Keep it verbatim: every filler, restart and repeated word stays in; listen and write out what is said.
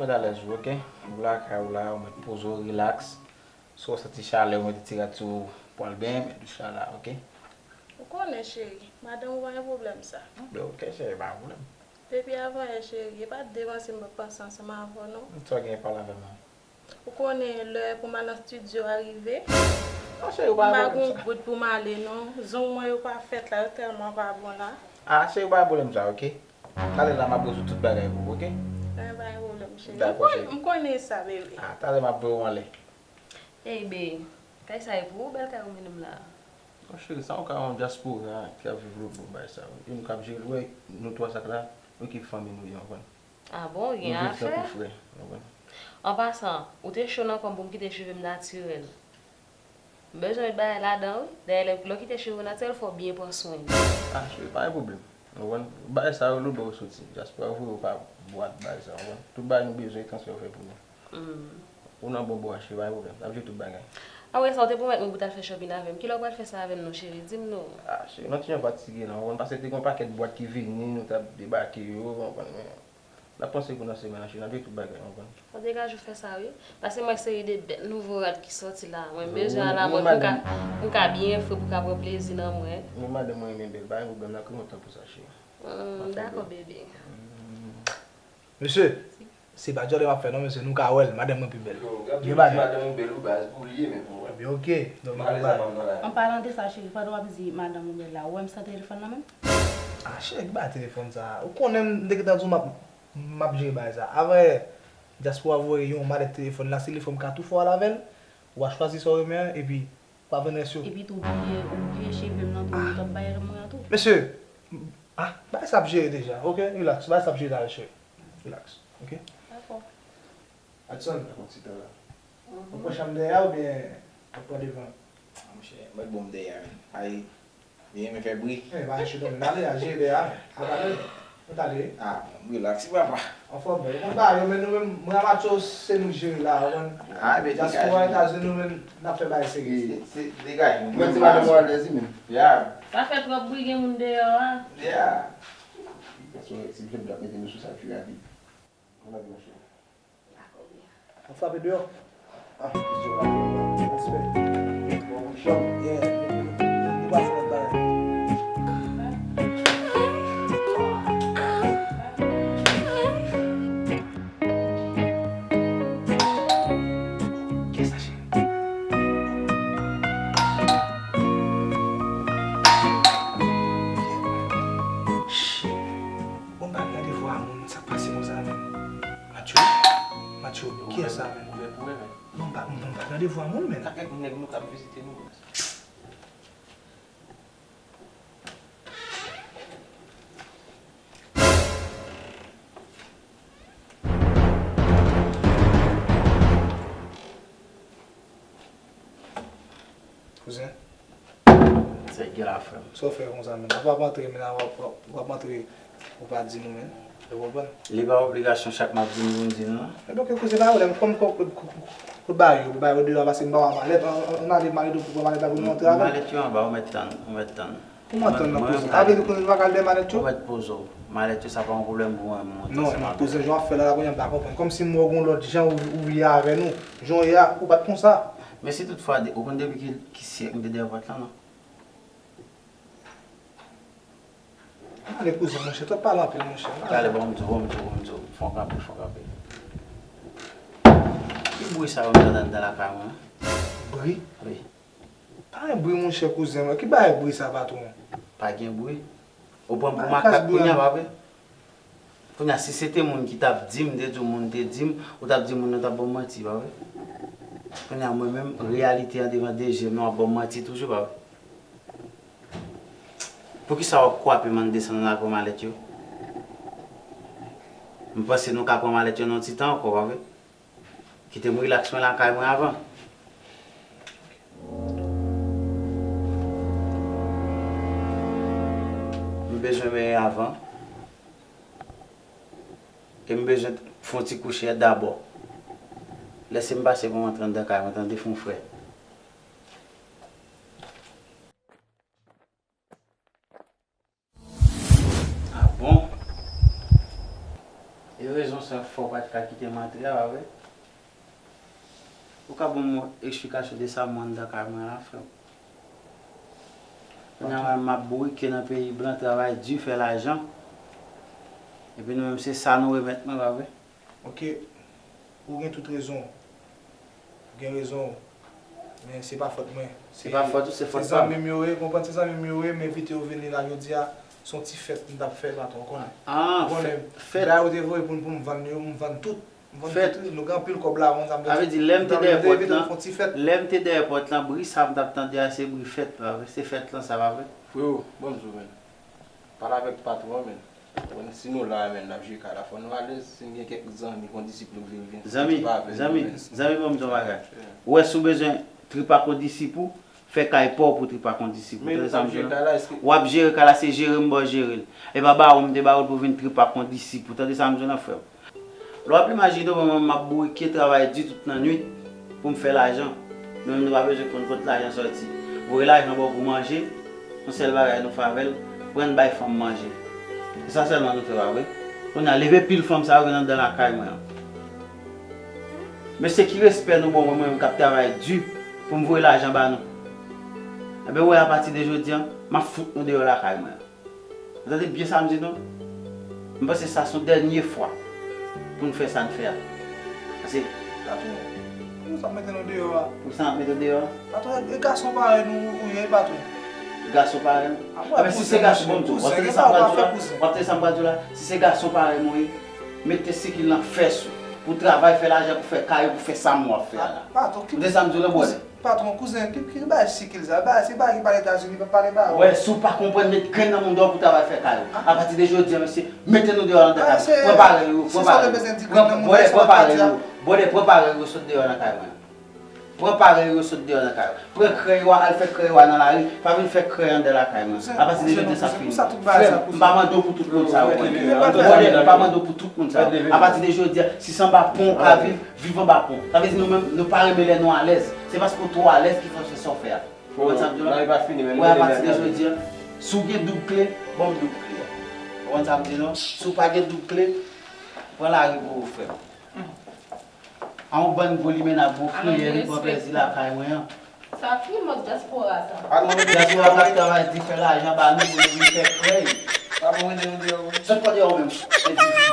Mèt alèz ou, oke? Ou lakay ou la, ou mèt poze w, rilaks. Si w santi chalè, ou mete ti rad sou ou, pral benyen, men douch la la, oke? Ou konnen, cheri, madanm ou pa gen pwoblèm sa. Bon, oke, cheri, pa gen pwoblèm. Depi avan yè, cheri, e pa devan se m ap panse ansanm avè w, non. Sa w gen pale avè m nan? Ou konnen lè pou m al nan estidyo a rive. Non, cheri, ou pa gen pwoblèm sa. M pa gon goud pou m ale, non. Zong mwen yo pa fèt la, yo tèlman pa bon la. Ah, cheri, ou pa gen pwoblèm sa, oke? Talè la, m ap rezoud tout bagay pou ou, oke? Anyen, pa gen pwoblèm, cheri. Dakò, cheri. M konnen sa, bebe. Ah, talè m ap voye w anlè. Ey, be, kay sa e pou ou, bèl kay ou mennen m la? Non, cheri, sa yon kay yon dyaspora ki ap viv lòtbò bay sa yo. E nou k ap jere l, wè, nou twa sa k la, nou ki fanmi nou ye, w konprann? Ah bon, gen afè? Nou viv tankou frè, w konprann? An pasan, ou te cho nan kò m pou m kite cheve m natirèl. M bezwen met bagay ladan, wi. Dayè, lè, lè w kite cheve w natirèl, fò w byen pran swen li. Ah, cheri, pa gen pwoblèm. Ou konprann? Bagay sa yo, lòtbò yo soti. Dyaspora voye yo pa bwat bagay sa, ou konprann? Tout bagay nou bezwen, transfè yo fè pou nou. Hmm. Ou nan bon bò a, cheri, pa gen pwoblèm. N ap jere tout bagay. Apre sa, ou te pwomèt mwen pou w t al fè shopping avè m. Kilè w pral fè sa avè m non, cheri? Di m non. Ah, cheri, m ti jan fatige la, ou konprann? Paske te gen yon pakèt bwat ki vini, nou t ap debake yo, ou konprann? Men n ap panse pou nan semèn nan, cheri, n ap jere tout bagay, ou konprann? Fò w degaje w fè sa, wi. Paske m wè seri de bèl nouvo rad ki sòti la. Mwen bezwen al la mòd pou m ka, pou m ka byen fre, pou m ka pran plezi nan mwen. Men madanm mwen renmen bèl, pa gen pwoblèm, n ap kite yon tan pou sa, cheri. Hmm, dakò, bebe. Mesye, se pa djòlè m ap fè non, mesye, nou ka wè l, madanm mwen pi bèl. Yo, gen bagay. Madanm ou bèl, ou baz, pou li ye menm, ou wè. Ebyen, oke. Donk, gen bagay. An palan de sa, cheri, pandan w ap di madanm ou bèl la, ou wè m san telefòn nan menm? Ah, cheri, ki bagay telefòn sa? Ou konnen m te gentan di w m ap, m ap jere bagay sa. Avan yè, dyaspora voye yon malèt telefòn la, si li fè m ka tou fè w al avè l, w a chwazi sa w renmen an, epi w a vann rès yo. Epi tou, ou bliye, ou bliye cheve m nan tou, ou t ap bay mwen an tou. Mesye, ah, bagay sa ap jere deja, oke? Rilaks, bagay sa ap jere talè, cheri. Rilaks, oke? Dakò. Adson, ou pran chanm dèyè a oubyen ou pran devan? Ah, monchè, mwen bon dèyè a, men. Ay, li renmen fè bri. Eh, pa chita, men ale, al jere dèyè a, men. Al, ale. Mwen t ale. Ah, bon, rilaks, papa. Anfòm, men, ou konn bagay yo, men nou menm, mwen ak Matcho, se nou k jere la, ou konn. Ah, men dyaspora Etazini, nou menm, n ap fè bagay serye. Se, se, degaje nou. Mwen, se madanm ou alèz, wi, men. Ya. Pa fè twòp bri, gen moun deyò a. Ya. Gason, si m fè bri, ap mete nou sou sa pi rapid. Mwen ap mache. Dakò, byen. Ap frape deyò. Ah, respè. Bon, chanm. Yeah, nou pa fè lòt bagay. Kisa, cheri? Shit. Bon, m pa gade vwa moun, sa k pase konsa menm? Matcho? Matcho, kiyès sa menm? Ouvè pou wè, men. Non, m pa, m pa gade vwa moun, men. Sa kèk nèg nou k ap vizite nou. Kouzen. Sa k gen la, frè m? Sa w fè konsa, menm? W ap antre, men w ap, w ap, w ap antre, ou pa di nou, menm. Ou konprann? Li pa obligasyon chak m ap di nou pou m di nou, non. Ebyen, oke, kouzen, pa pwoblèm. Kòm, kòm, kòm, kòm, ba yo, ba yo deyò, paske m ba w malèt, ann, ann, ann ale malèt yo pou pran malèt la pou nou antre avè l. Malèt yo anba, ou mèt tann, ou mèt tann. Kòman tann nan, kouzen? Sa vle di kouzen pa ka leve malèt yo? Ou mèt poze w. Malèt yo, sa pa yon pwoblèm pou mwen, mwen monte ansanm avè w. Non, non, kouzen, jan w ap fè la, la, kounye a m pa konprann. Kòmsi m wè w gon lòt jan ou, ou ye avè nou. Jan w ye a, ou pa t konsa. Men si toutfwa, de, ou konn depi ki, ki syèk m te dèyè pòt la, non? Ale, kouzen, monchè, twòp pale anpil, monchè. Talè, bon, m di w, bon, m di w, bon, m di w, fò w kanpe, fò w kanpe. Ki bri sa yo m tande anndan lakay mwen an? Bri? Wi. Pa gen bri, monchè, kouzen mwen. Ki bagay bri sa, patwon? Pa gen bri? Ou pran m pou makak kounye a, pa vre? Kounye a, si se te moun ki t ap di m, m te di w moun te di m, ou t ap di moun nan t ap ban m manti, pa vre? Kounye a, mwen menm, reyalite an devan de je m nan, w ap ban m manti toujou, pa vre? Poukisa w ap kwape m ann desann avè w malèt yo? M panse nou ka pran malèt yo nan yon ti tan ankò, pa vre? Kite m rilaks mwen lakay mwen avan. M bezwen benyen avan. E m bezwen fè yon ti kouche dabò. Lèse m pase pou m antre anndan kay mwen, tande, fon frè. Ah bon? E rezon Sa fè w pa t ka kite m antre a, pa vre? Ou ka ban m yon eksplikasyon de sa m wè anndan kay mwen la, frè m? Kounye a m ap bourike nan peyi blan, travay di, fè lajan. Epi nou menm, se sa nou remèt mwen, pa vre? Ok, ou gen tout rezon. Ou gen rezon. Men se pa fòt mwen. Se pa fòt ou, se fòt pa m. Se zanmi m yo ye, konprann, se zanmi m yo ye, m envite yo vini la jodi a. Se yon ti fèt m t ap fè, patwon, ou konnen. Ah, ou konnen, fèt. Bagay yo te voye pou m, pou m vann yo, m vann tout. M vann tout, wi, nou gen anpil kòb la, ou konn sa m vle di. Sa vle di, lè m te dèyè pòt lan, lè m te dèyè pòt lan, bri sa m t ap tande a, se bri fèt, pa vre? Se fèt lan, sa pa vre? Freo, ban m di w, menn. Pale avèk patwon an, menn. Bon, si nou la, menn, n ap jwe kay la, fò nou alèz. Si n gen kèk zanmi, kondisip nou vle vin, zanmi, pa avè nou, zanmi, menn. Zanmi, ban m di w yon bagay. Yeah. Ou wè, si w bezwen trip ak kondisip ou, fè kay pa w pou trip ak kondisip ou. Tande sa m di w la? W ap jere kay la, se jere m ba w jere l. E pa ba ou m te ba ou l pou vin trip ak kondisip ou. Tande sa m di w la, frè m? Lè w ap imajine w, mwen menm, m ap bourike, travay di tout nan nwit pou m fè lajan. Men nou pa bezwen konn kot lajan sòti. Voye lajan ba w pou manje, yon sèl bagay nou fè avè l, pran n bay fanm manje. Se sa sèlman nou fè, pa vre? Kounye a, leve pil fanm sa yo gen anndan lakay mwen an. Mesye, ki respè nou ba w, mwen menm k ap travay di pou m voye lajan ba nou? Enben, w wè, apati de jodi a, m ap fout nou deyò lakay mwen an. Ou tande byen sa m di nou? M panse sa se yon dènye fwa pou n fè sa n fè a. Pase, patwon, poukisa w ap mete nou deyò a? Poukisa m ap mete w deyò a? Patwon, e gason parèy nou ou ye, patwon. Gason parèy m? Enben, si se gason, bon, m di w, w ap tande sa m pral di w la? W ap tande sa m pral di w la? Si se gason parèy mwen ou ye, mete sikil nan fès ou, pou travay, fè lajan, pou fè kay ou, pou fè sa m w ap fè a la. Ou tande sa m di w la, brother? Patwon, kouzen, ki, ki bagay sikil sa? Bagay, se bagay ki pale Etazini, pa pale ba ou. Wè, si w pa konprann, met grenn nan mouda w pou travay fè kay ou. Apati de jodi a, mesye, mete nou deyò anndan kay. Pran parèy ou, pran parèy ou. Pran, brother, pran parèy ou. Brother, pran parèy ou, sot deyò nan kay mwen. Pran parèy ou, sot deyò nan kay ou. Pran krèy ou a, al fè krèy ou a nan lari. Pa vin fè krèy anndan lakay mwen. Apati de jodi a, sa fini. Frè m, m pa mande w pou tout moun sa yo. Brother, m pa mande w pou tout moun sa yo. Apati de jodi a, si se anba pon ou ka viv, viv anba pon. Sa vle di nou menm, nou pa renmen lè nou alèz. Se paske w twò alèz ki fè w fè sa w fè a. Ou konn sa m di w la? Wè, apati de jodi a, si w gen doub kle, ban m doub kle a. Ou konn sa m di w la? Si w pa gen doub kle, pran lari pou ou, frè m. A yon bann gwo limenna, gwo kriyè, vin pran plèzi lakay mwen an. Sa ki mòd dyaspora sa? Dyaspora k ap travay di, fè lajan ba nou pou nou vin fè krèy. Sot pa deyò ou menm, endividi.